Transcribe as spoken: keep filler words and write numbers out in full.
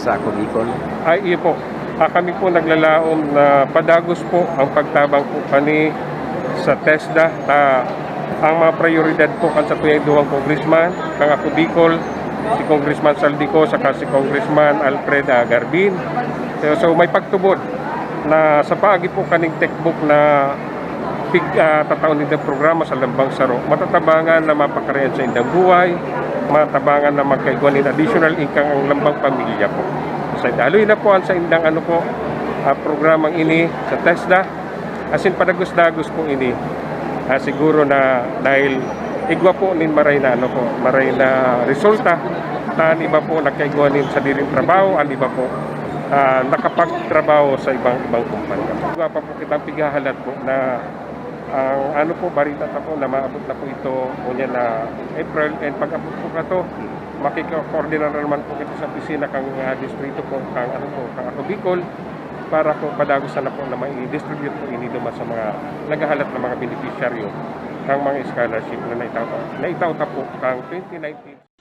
sa Ako Bicol. Ay, iyo po. Ah, kami po naglalaom na padagos po ang pagtabang po kani sa TESDA. Ah, ang mga prioridad po kan satuyang duwang congressman, kang Ako Bicol, si Congressman Saldico saka si Congressman Alfred, ah, Garbin. So, so may pagtubod na sa paagi po kaning textbook na pig, ah, tataon nindang programa sa lambang saro, matatabangan na mapakarian sa indang buhay, matabangan na magkaigwa nin additional income ang lambang pamilya po. Sa daloy na po ang sa indang ano po, ah, programang ini sa TESDA, asin padagos-dagos po ini. Ah, siguro na dahil igwa po nin maray na ano po, maray na resulta, ta an iba po nagkaigwa nin sadiring trabaho, an iba po, ah, nakapagtrabaho sa ibang ibang kumpanya. Igwa pa po kitang pighahalat po na ang ano po, barita ta po na maabot na po ito, ngunyan na April, and pag-abot po kato, makika-coordinate na naman po kita sa opisina kang, ah, distrito po, kang ano po, kang Ako Bicol, para po padagos na po na mai-distribute po ini duman sa mga naghahalat na mga beneficiaryo kang mga scholarship na naitao, naitao ta po kang twenty nineteen.